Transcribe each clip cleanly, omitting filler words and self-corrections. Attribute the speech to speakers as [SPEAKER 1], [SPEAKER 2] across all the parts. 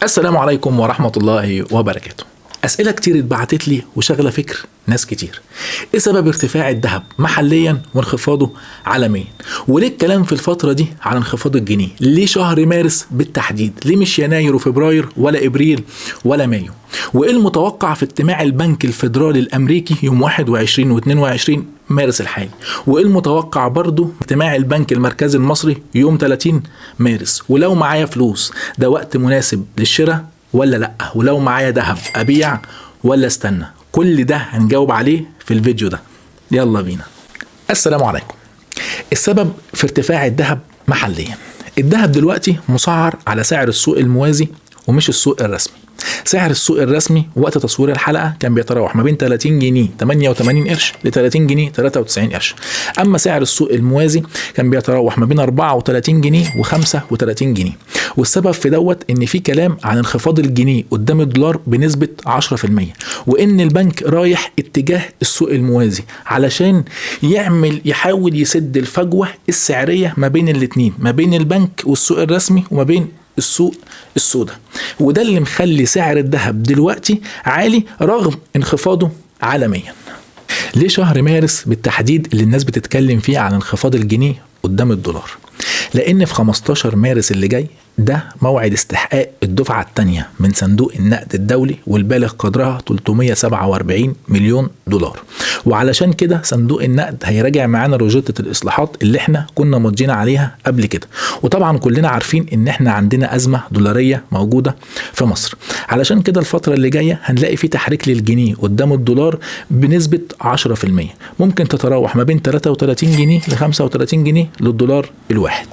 [SPEAKER 1] السلام عليكم ورحمة الله وبركاته. أسئلة كتير اتبعتت لي وشغلة فكر ناس كتير. إيه سبب ارتفاع الذهب محليا وانخفاضه عالميا؟ وليه الكلام في الفترة دي على انخفاض الجنيه؟ ليه شهر مارس بالتحديد؟ ليه مش يناير وفبراير ولا إبريل ولا مايو؟ وإيه المتوقع في اجتماع البنك الفيدرالي الأمريكي يوم 21 و22 مارس الحالي؟ وإيه المتوقع برضو اجتماع البنك المركزي المصري يوم 30 مارس؟ ولو معايا فلوس ده وقت مناسب للشراء ولا لأ؟ ولو معايا ذهب أبيع ولا استنى؟ كل ده هنجاوب عليه في الفيديو ده، يلا بينا. السلام عليكم. السبب في ارتفاع الذهب محليا، الذهب دلوقتي مسعر على سعر السوق الموازي ومش السوق الرسمي. سعر السوق الرسمي وقت تصوير الحلقة كان بيتراوح ما بين 30 جنيه 88 قرش ل 30 جنيه 93 قرش. أما سعر السوق الموازي كان بيتراوح ما بين 34 جنيه و35 جنيه. والسبب في دوت إن في كلام عن انخفاض الجنيه قدام الدولار بنسبة 10%، وإن البنك رايح اتجاه السوق الموازي علشان يحاول يسد الفجوة السعرية ما بين الاتنين، ما بين البنك والسوق الرسمي وما بين السوق السوداء. وده اللي مخلي سعر الذهب دلوقتي عالي رغم انخفاضه عالميا. ليه شهر مارس بالتحديد اللي الناس بتتكلم فيه عن انخفاض الجنيه قدام الدولار؟ لان في 15 مارس اللي جاي ده موعد استحقاق الدفعة الثانية من صندوق النقد الدولي والبالغ قدرها 347 مليون دولار. وعلشان كده صندوق النقد هيراجع معانا روجيتة الإصلاحات اللي احنا كنا ماضيين عليها قبل كده. وطبعا كلنا عارفين ان احنا عندنا أزمة دولارية موجودة في مصر، علشان كده الفترة اللي جاية هنلاقي في تحريك للجنيه قدام الدولار بنسبة 10%، ممكن تتراوح ما بين 33 جنيه ل 35 جنيه للدولار الواحد.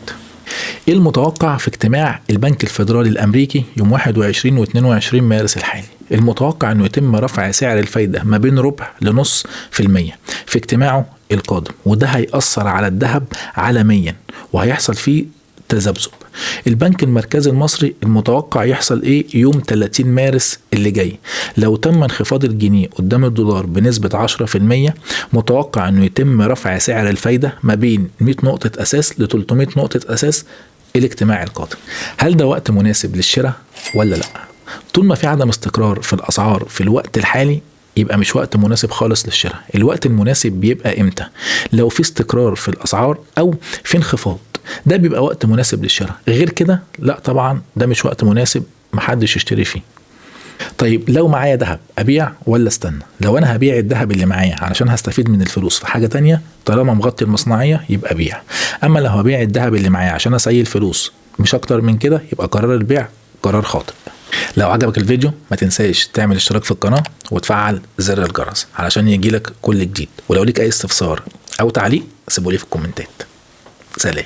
[SPEAKER 1] ايه المتوقع في اجتماع البنك الفيدرالي الامريكي يوم 21 و22 مارس الحالي؟ المتوقع انه يتم رفع سعر الفايدة ما بين 0.25 ل 0.5% في اجتماعه القادم، وده هيأثر على الذهب عالميا وهيحصل فيه تذبذب. البنك المركزي المصري المتوقع يحصل ايه يوم 30 مارس اللي جاي؟ لو تم انخفاض الجنيه قدام الدولار بنسبة 10%، متوقع انه يتم رفع سعر الفايدة ما بين 100 نقطة اساس ل 300 نقطة اساس الاجتماع القادم. هل ده وقت مناسب للشراء ولا لا؟ طول ما في عدم استقرار في الاسعار في الوقت الحالي يبقى مش وقت مناسب خالص للشراء. الوقت المناسب بيبقى امتى؟ لو في استقرار في الاسعار او في انخفاض، ده بيبقى وقت مناسب للشراء. غير كده لا طبعا ده مش وقت مناسب، محدش يشتري فيه. طيب لو معايا ذهب ابيع ولا استنى؟ لو انا هبيع الذهب اللي معايا علشان هستفيد من الفلوس في حاجة تانية طالما مغطي المصنعيه يبقى بيع. اما لو هبيع الذهب اللي معايا عشان اسيل فلوس مش اكتر من كده يبقى قرار البيع قرار خاطئ. لو عجبك الفيديو ما تنساش تعمل اشتراك في القناة وتفعل زر الجرس علشان يجيلك كل جديد. ولو ليك اي استفسار او تعليق سيبولي في الكومنتات. سلام.